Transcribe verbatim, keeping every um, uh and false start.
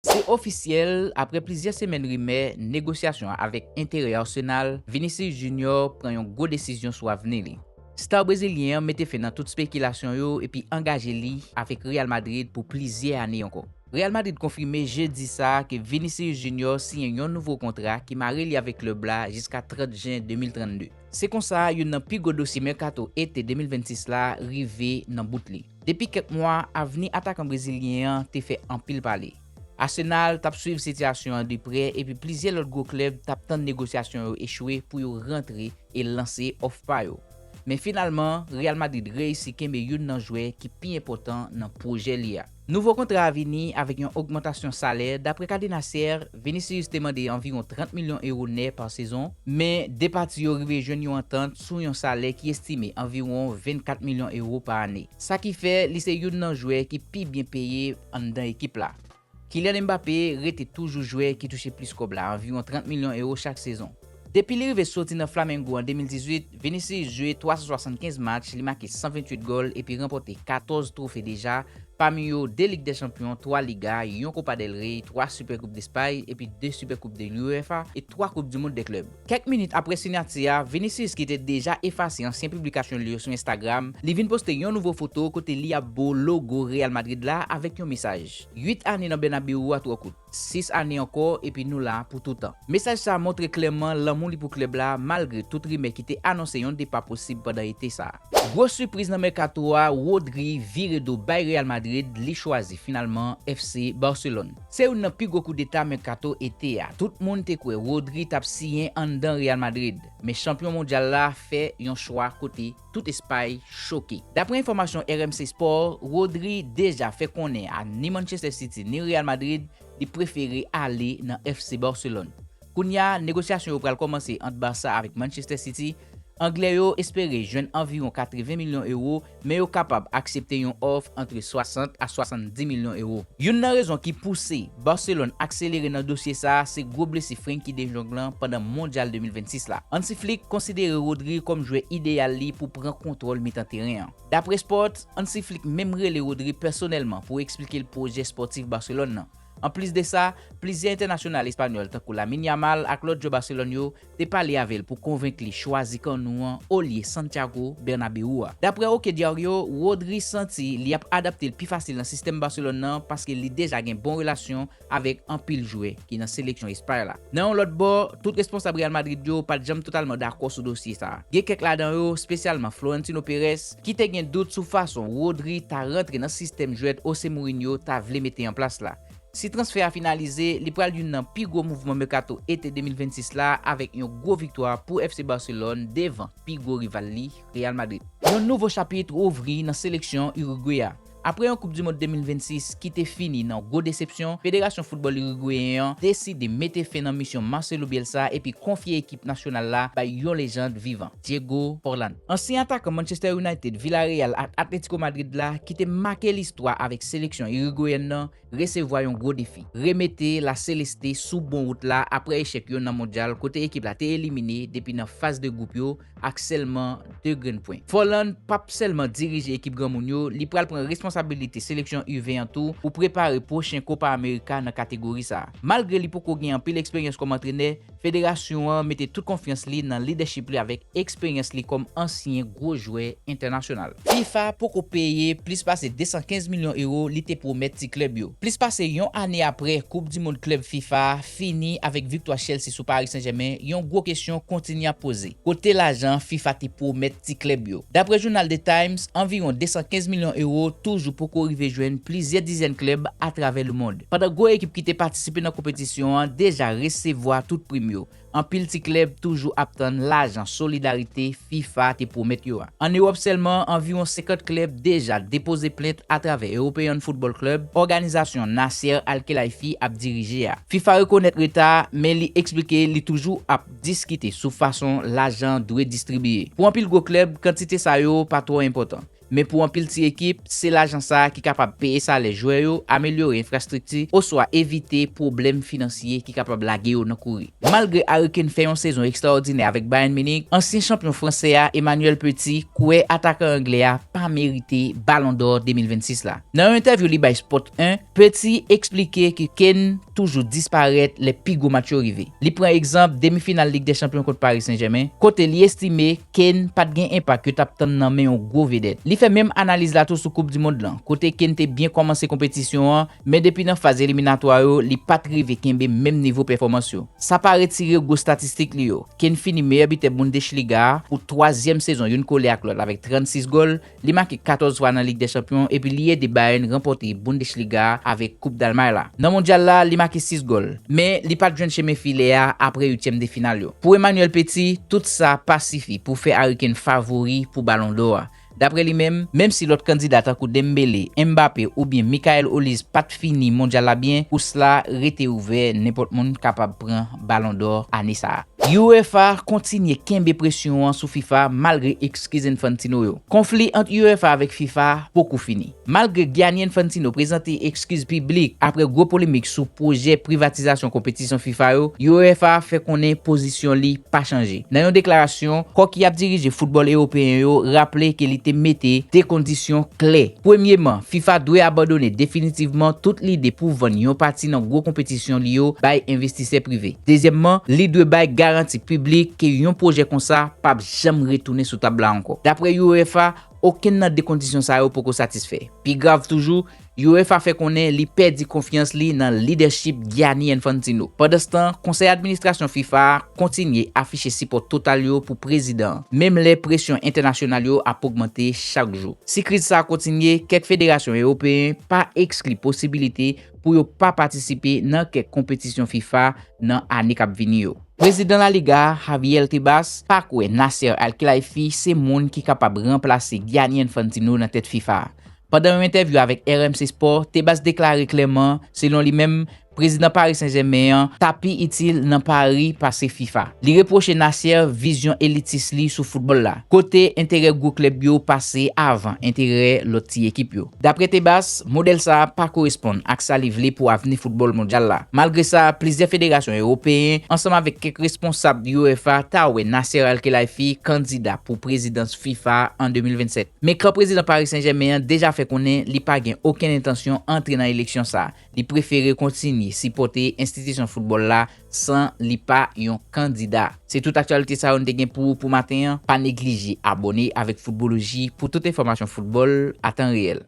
Se ofisyèl, apre plizyè semèn rimè, negosyasyon avèk enterè Arsenal, Vinicius Junior pran yon gwo desizyon sou avni li. Star brezilyen an mete fen nan tout spekilasyon yo epi angaje li avèk Real Madrid pou plizyè ane ankò. Real Madrid konfime jedi sa a ke Vinicius Junior siyen yon nouvo kontra ki mare li avèk klèb la jiska trant jen de mil trannde. Se konsa, youn nan pi gwo dosye mèkato ete de mil vennsis la rive nan bout li. Depi kèk mwa, avni atakan brezilyen an te fè anpil pale. Arsenal t ap swiv sitiyasyon an de prè epi plizyè lòt gwo klèb t ap tann negosyasyon yo echwe pou yo rantre e lanse òf pa yo. Men finalman, Real Madrid reyisi kenbe youn nan jwè ki pi enpòtan nan pwojè li a. Nouvo kontra a vini avèk yon ogmantasyon salè. Dapre Cadena Ser, Vinicius te mande anviwon trant milyon ewo nè pa sezon, men de pati yo rive jwenn yon antant sou yon salè ki estime anviwon vennkat milyon ewo pa ane. Sa ki fè li se youn nan jwè ki pi byen peye anndan ekip la. Kylian Mbappé rete toujou jwè ki touche plis kòb la, anviwon trant milyon ewo chak sezon. Depi li rive soti nan Flamengo an de mil dizuit, Vinicius jwe twa san swasannkenz match, li make san venntuit gòl epi ranpòte katòz twofe deja, pami yo de Lig dè Chanpyon, twa Liga, yon Copa del Rey, twa Super Coupe d'Espagne epi de Super Coupe de l'UEFA e twa Coupe du Monde des Clubs. Kèk minit apre siyati a, Vinicius ki te deja efase ansyen piblikasyon li yo sou Instagram, li vin poste yon nouvo foto kote li ap bo logo Real Madrid la avèk yon mesaj: Uit ane nan Bernabeu a twò kout. Sis ane ankò, epi nou la pou toutan. Mesaj sa a montre klèman lanmou li pou klèb la, malgre tout rimè ki te anonse yon depa posib pandan ete sa a. Gwo sipriz nan mèkato a, Rodri vire do bay Real Madrid, li chwazi finalman F C Barcelone. Se youn nan pi gwo koudeta mèkato ete a. Tout moun te kwè Rodri t ap siyen anndan Real Madrid, men chanpyon mondyal la fè yon chwa kote tout Espay choke. Dapre enfòmasyon R M C Sport, Rodri deja fè konnen a ni Manchester City ni Real Madrid li prefere ale nan F C Barcelone. Kounye a, negosyasyon yo pral kòmanse ant Barça avèk Manchester City. Anglè yo espere jwenn anviwon katreven milyon ewo, men yo kapab aksepte yon òf ant swasant a swasanndis milyon ewo. Youn nan rezon ki pouse Barcelone akselere nan dosye sa a se gwo blesi Frenkie de Jong lan pandan Mondyal de mil vennsis la. Hansi Flick konsidere Rodri kòm jwè ideyal li pou pran kontwòl mitan teren an. Dapre Sport, Hansi Flick menm rele Rodri pèsonèlman pou eksplike l pwojè spòtif Barcelone nan. Anplis de sa, plizyè entènasyonal espanyòl tankou Lamine Yamal ak lòt jwè Barcelone yo te pale avè l pou konvenk li chwazi kannou an olye Santiago Bernabeu a. Dapre OK Diario, Rodri santi li ap adapte l pi fasil nan sistèm Barcelone nan paske li deja gen bon relasyon avèk anpil jwè ki nan seleksyon Espay la. Nan yon lòt bò, tout responsab Real Madrid yo pa t janm totalman dakò sou dosye sa a. Gen kèk ladan yo, espesyalman Florentino Perez, ki te gen dout sou fason Rodri ta rantre nan sistèm jwèt Jose Mourinho ta vle mete an plas la. Si transfè a finalize, li pral youn nan pi gwo mouvman mèkato ete de mil vennsis la avèk yon gwo viktwa pou F C Barcelone devan pi gwo rival li, Real Madrid. Yon nouvo chapit ouvri nan seleksyon Irigwe a. Apre yon Koup di Mond de mil vennsis ki te fini nan gwo desepsyon, Federasyon Foutbòl Irigweyen an deside mete fen nan misyon Marcelo Bielsa epi konfye ekip nasyonal la bay yon lejand vivan, Diego Forlan. Ansyen atakan Manchester United, Villarreal ak Atletico Madrid la, ki te make listwa avèk seleksyon irigweyèn nan, resevwa yon gwo defi: remete La Celeste sou bon wout la apre echèk yo nan Mondyal kote ekip la te elimine depi nan faz de gwoup yo ak sèlman de grenn pwen. Forlan p ap sèlman dirije ekip granmoun yo, li pral pran responsabilite seleksyon U ven an tou pou prepare pwochen Copa America nan kategori sa a. Malgre li poko gen anpil eksperyans kòm antrenè, federasyon an mete tout konfyans li nan lidèchip li avèk eksperyans li kòm ansyen gwo jwè entènasyonal. FIFA poko peye plis pase de san kenz milyon ewo li te pwomèt ti klèb yo. Plis pase yon ane apre Koup di Mond klèb FIFA a fini avèk viktwa Chelsea sou Paris Saint-Germain, yon gwo kesyon kontinye ap poze: kote lajan FIFA te pwomèt ti klèb yo? Dapre jounal The Times, anviwon de san kenz milyon ewo toujou poko rive jwenn plizyè dizèn klèb atravè lemond. Pandan gwo ekip ki te patisipe nan konpetisyon an deja resevwa tout prim yo, anpil ti klèb toujou ap tann lajan solidarite FIFA te pwomèt yo a. Ann Ewòp sèlman, anviwon senkant klèb deja depoze plent atravè European Football Club, òganizasyon Nasser Al-Khelaifi ap dirije a. FIFA rekonèt reta a, men li eksplike li toujou ap diskite sou fason lajan dwe distribiye. Pou anpil gwo klèb, kantite sa yo pa twò enpòtan. Men pou anpil ti ekip, se lajan sa a ki kapab peye salè jwè yo, amelyore enfrastrikti, oswa evite pwoblèm finansye ki kapab lage yo nan kouri. Malgre Harry Kane fè yon sezon ekstraòdinè avèk Bayern Munich, ansyen chanpyon fransè a, Emmanuel Petit, kwè atakan anglè a pa merite Ballon d'Or de mil vennsis la. Nan yon entèvyou li bay Sport un, Petit eksplike ke Kane toujou disparèt lè pi gwo match yo rive. Li pran egzanp demi final Lig dè Chanpyon kont Paris Saint-Germain, kote li estime Kane pa t gen enpak yo t ap tann nan men yon gwo vedèt. Li fè menm analiz la tou sou Koup di Mond lan, kote Kane te byen kòmanse konpetisyon an, men depi nan faz eliminatwa yo, li pa t rive kenbe menm nivo pèfòmans yo. Sa pa retire gwo estatistik li yo. Kane fini meyè bitè Bundesliga a pou twazyèm sezon youn kole ak lòt avèk trannsis gòl, li make katòz fwa nan Lig dè Chanpyon epi li ede Bayern ranpòte Bundesliga a avèk Koup Dalmay la. Nan mondyal la, li make sis gòl, men li pa t jwenn chemen filè a apre uityèm de final yo. Pou Emmanuel Petit, tout sa pa sifi pou fè Harry Kane favori pou Ballon d'Or a. Daprè li menm, menm si lòt kandida tankou Dembélé, Mbappé oubyen Michael Olise pa t fini mondyal la byen, kous la rete ouvè, nenpòt moun kapab pran Ballon d'Or ane sa a. UEFA kontinye kenbe presyon an sou FIFA malgre ekskiz Infantino yo. Konfli ant UEFA avèk FIFA poko fini. Malgre Gianni Infantino prezante ekskiz piblik apre gwo polemik sou pwojè privatizasyon konpetisyon FIFA yo, UEFA fè konnen pozisyon li pa chanje. Nan yon deklarasyon, kò ki ap dirije foutbòl ewopeyen yo raple ke li te mete de kondisyon klè. Premyeman, FIFA dwe abandone definitivman tout lide pou vann yon pati nan gwo konpetisyon li yo bay envestisè prive. Dezyèmman, li dwe bay garanti piblik ke yon pwojè konsa p ap janm retounen sou tab la ankò. Daprè UEFA, okenn nan de kondisyon sa yo poko satisfè. Pi grav toujou, UEFA fè konnen li pèdi konfyans li nan lidèchip Gianni Infantino. Pandanstan, konsèy administrasyon FIFA a kontinye afiche sipò total yo pou prezidan an, menm lè presyon entènasyonal yo ap ogmante chak jou. Si kriz sa a kontinye, kèk federasyon ewopeyen pa ekskli posibilite pou yo pa patisipe nan kèk konpetisyon FIFA nan ane k ap vini yo. Prezidan La Liga a, Javier Tebas, pa kwè Nasser Al-Khelaifi se moun ki kapab ranplase Gianni Infantino nan tèt FIFA a. Pandan yon entèvyou avèk R M C Sport, Tebas deklare klèman, selon li menm, prezidan Paris Saint-Germain an ta pi itil nan Paris pase FIFA. Li repwoche Nasser vizyon elitis li sou foutbòl la, kote enterè gwo klèb yo pase avan enterè lòt ti ekip yo. Daprè Tebas, modèl sa a pa koresponn ak sa li vle pou avni foutbòl mondyal la. Malgre sa, plizyè federasyon ewopeyen, ansanm avèk kèk responsab UEFA, ta wè Nasser Al-Khelaifi kandida pou prezidans FIFA an de mil vennsèt. Men kan prezidan Paris Saint-Germain an deja fè konnen li pa gen okenn entansyon antre nan eleksyon sa a, li prefere kontinye sipòte enstitisyon foutbòl la san li pa yon kandida. Se tout aktyalite sa yo n te gen pou ou pou maten an. Pa neglije abòne avèk Foutboloji pou tout enfòmasyon foutbòl a tan reyèl.